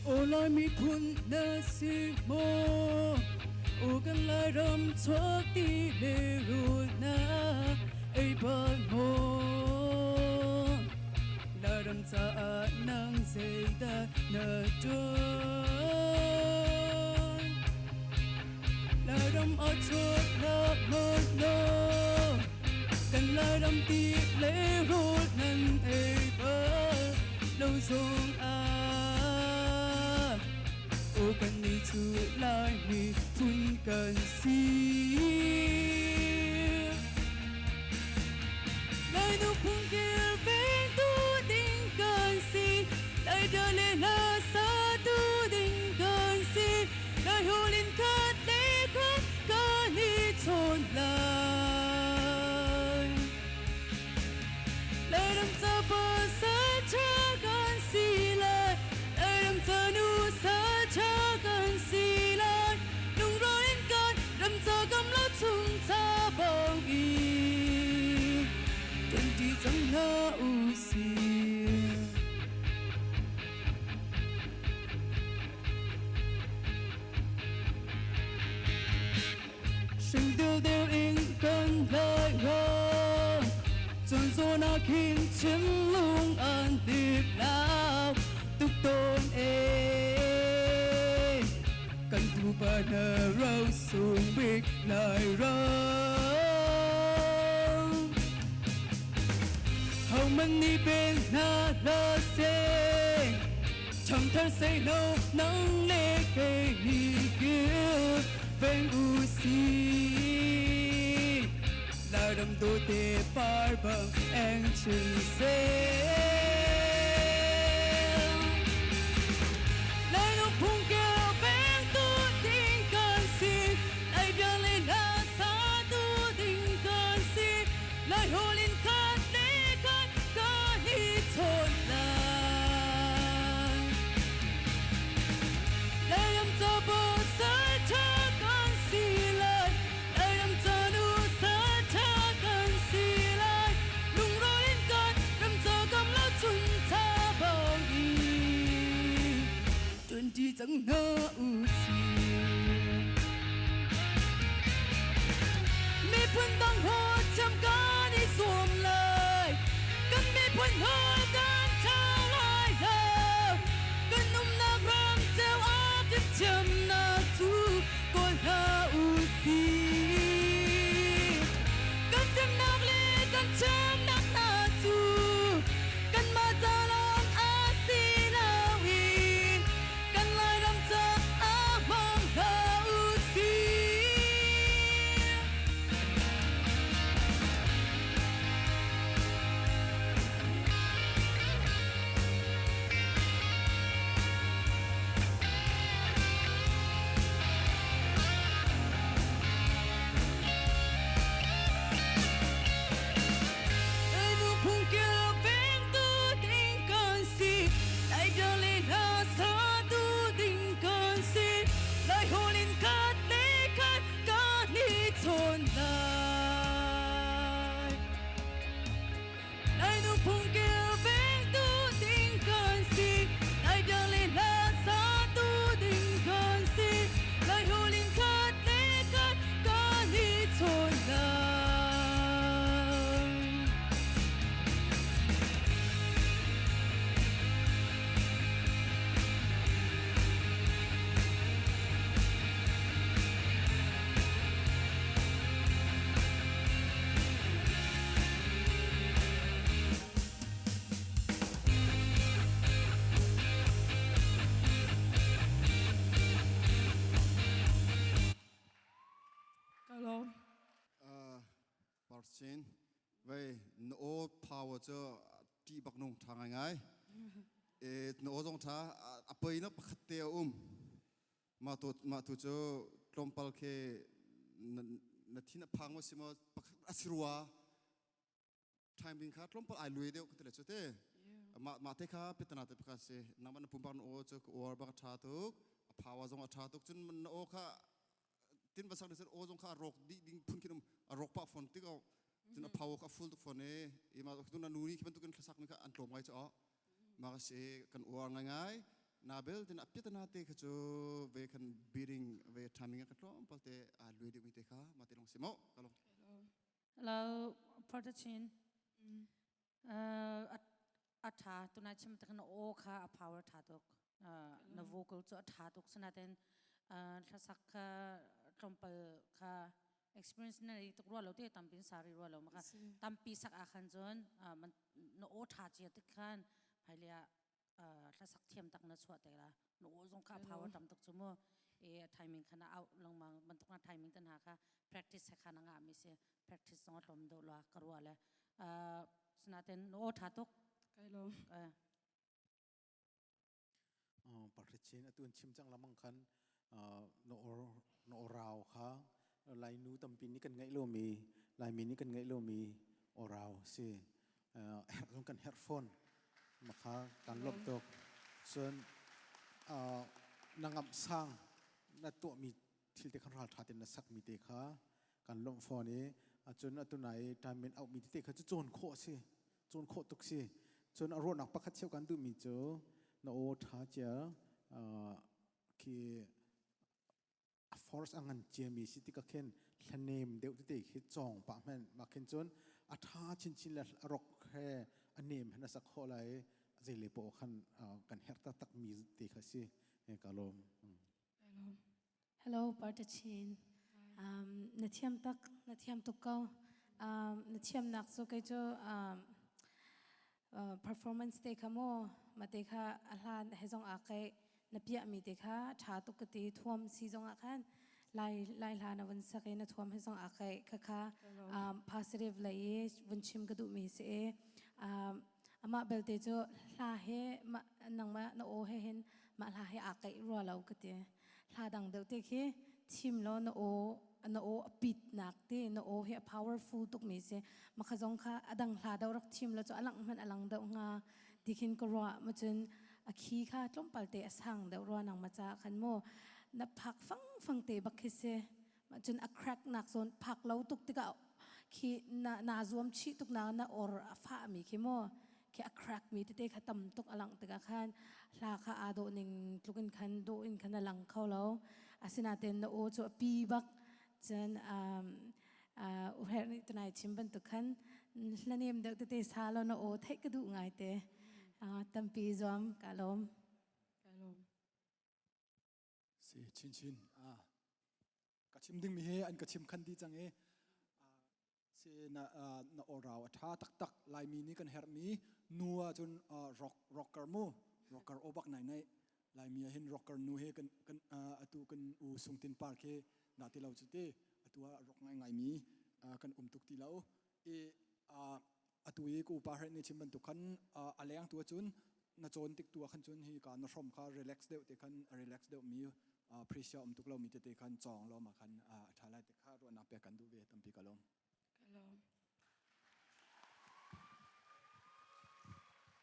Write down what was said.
Aw Lai miphun na si maw? Aw kan Lairam chuak ti le rawl na ei bal maw? Lairam caah nang zeidah na ṭuan? Lairam a chuak nak maw law? Kan Lairam ti le rawl nan ei bal lo zong ah Aw kan nih cu Laimi phun kan si. Lai nuphung kilvengtu ding kan si, Lai bia le hla satu ding kan si, Lai holh in khat le khat kan i chawn lai. Lairam ca pa sa ṭha kan si lai, Lairam ca nu sa ṭha kan si lai, Lungrual in kan ram ca kam lo chung ca bang i ṭuanṭi cang hna u sih. Hring dildel in kan lai ram cun zawn ah khin thinlung an hlip lau tuk tawn e kan pupa hna ro sung bik lai ram hohmanh nih pen hna hlah seh Ṭhangthar sehlaw nang le kei nih kilveng u sih. Lairam dawte par bang eng chin seh. Lailung phung kilveng tu ding kan si. Lai bia le hla sa tu ding kan si. Lai holh in khat le khat kan i chawn lai. Lairam capo salṭha kan si lai. Lairam canu salṭha kan si lai. Lungrual in kan ram ca kam lo chun tha bang i ṭuanṭi cang hna u sih. Miphun dang haw thiam kan i zuam lai. Kan miphun haw kan thlau lai lo. Kan umnak ram ceu ah fimthiamnak cu kawl hna u sih. Kan fimnak le kan thiamnak hna cu kanmah ca lawng a si lo i kan Lairam caah hmang hna u sih. Nu phung kilvengtu ding kan si, Lai bia le hla satu ding kan si, Lai holh in khat le khat kan i chawn lai. Lai nu phung kilvengtu ding kan si, Lai bia le hla satu ding kan si, Lai holh in khat le khat kan i chawn lai. Ka lawm. Parchin vei na aw power cu ṭih bak nung ṭha ngaingai. E na aw zong ṭha a poi na pakhat te a um. Mah tu mah tu cu tlawmpal khi na na thin a phang maw si maw pakhat a si rua. Time ding kha tlawmpal ai lui deuh ka ti le cu te. Mah mah te kha pitana te pakhat si. Nangmah na pumpak na aw cu ka uar bak a ṭha tuk. A power zong a ṭha tuk. Cun na aw kha tin basak ni aw zong kha a rawk dih ding phun khin um a rawk pah fawn tik o cun a power kha full tuk fawn e i ma tu na nu ni khi bantukin thlasak mi kha an tlawm ngai cha ma ka si kan uar ngai ngai. Na bel tin a pitana te kha cu ve khan beating ve timing ka tlawm palte a lui deuh mi te kha ma te long si mo ka long. Hello, Porter Chin. A tha tunai chim tak na aw kha a power tha tuk. Na vocal cu a tha tuk sanaten hlasak kha tlawmpal kha experience na ri tuk rua lo te tampin sari rua lo maka tampi sak a khan cun na aw tha chia tik khan hailia hlasak thiam tak na chuah te la na aw zong kha power tam tuk chu mu e timing khana out lengmang bantuk na timing tan ha kha practice kha na nga mi si practice zong tlom do la karwa le sinaten na aw tha tuk. Kai lom. Parhichin atu an chim cang lamang khan na or na orau kha Lainu tampi nih kan ngeih lomi, Laimi nih kan ngeih lomi orau si herh zong kan herh fawn makha kan lawmh tuk. Cun na ngamh sang na tuahmi thil te khan ralṭha tein na sakmi te kha kan lawmh fawn i cun atu nai time in auhmi tete kha cu cawn khawh a si, cawn khawh tuk si. Cun a ruahnak pakhat cheu kan duhmi cu na aw ṭha cia khi a force a ngan ciami si tikah khin hlanem deuh tete khi cawng pah hmanh mah khin cun a ṭha chinchin le a rok he a nem he na sak khawh lai. Zei le paoh khan kan herh taktak mi te kha si. Ka lawm. Hello, Parta Chin. Na thiam tak, na thiam tuk ko. Na thiamnak cu kei cu performance te kha mu ma te kha a hlan he zong a kai na piah mi te kha tha tuk ka ti. Thuam si zong ah khan lai lai hla na vun sak i na thuam he zong a kai kha kha positive lei i vun chim ka duh mi si i amah belte cu hla he nangmah na aw he hin mah hla he aa kaih rua lo ka ti. Hla dang deuh te khi thim law na aw na aw a pit nak te na aw hi a powerful tuk mi si makha zong kha adang hla deuh rak thim lo cu alang hman alang deuh hnga ti khin ka ruah. Ma cun a khi kha tlawmpal te a sang deuh rua nang ma ca khan mu na phak fang fang te bak khi si. Ma cun a crack nak zawn phak lo tuk tikah khi na na zuam chih tuk na na or a fa mi khi mu khi a crack mi tete kha tam tuk alang tikah khan hla kha aa dawh ning tluk in khan dawh in khan a lang kho lo. Asinain na aw cu a pi bak. Cun uher nih tunai chim bantuk khan hlanem deuh tete sa lo na aw theih ka duh ngai te. Tampi zuam. Ka lawm. Ka lawm. Si chin chin ka chim ding mi he an ka chim khan di cang i si na na orau a tha taktak. Laimi nih kan herhmi nu ah cun rock rocker mu rocker obak nai nai Laimi ah hin rocker nu he kan kan atu kan u Sungtin Park he na ti lo chu ti atu ah rock ngai ngai mi kan um tuk ti lo i atu i ku pa hre ni chim bantuk khan a leng tu cun na cawn tik tu khan cun hi ka na hrom kha relax deuh te khan relax deuh mi pressure um tuk lo mi tete khan cawng lo ma khan a tha lai te kha ruahnak pe kan duh ve. Tampi ka lawm. Ka lawm.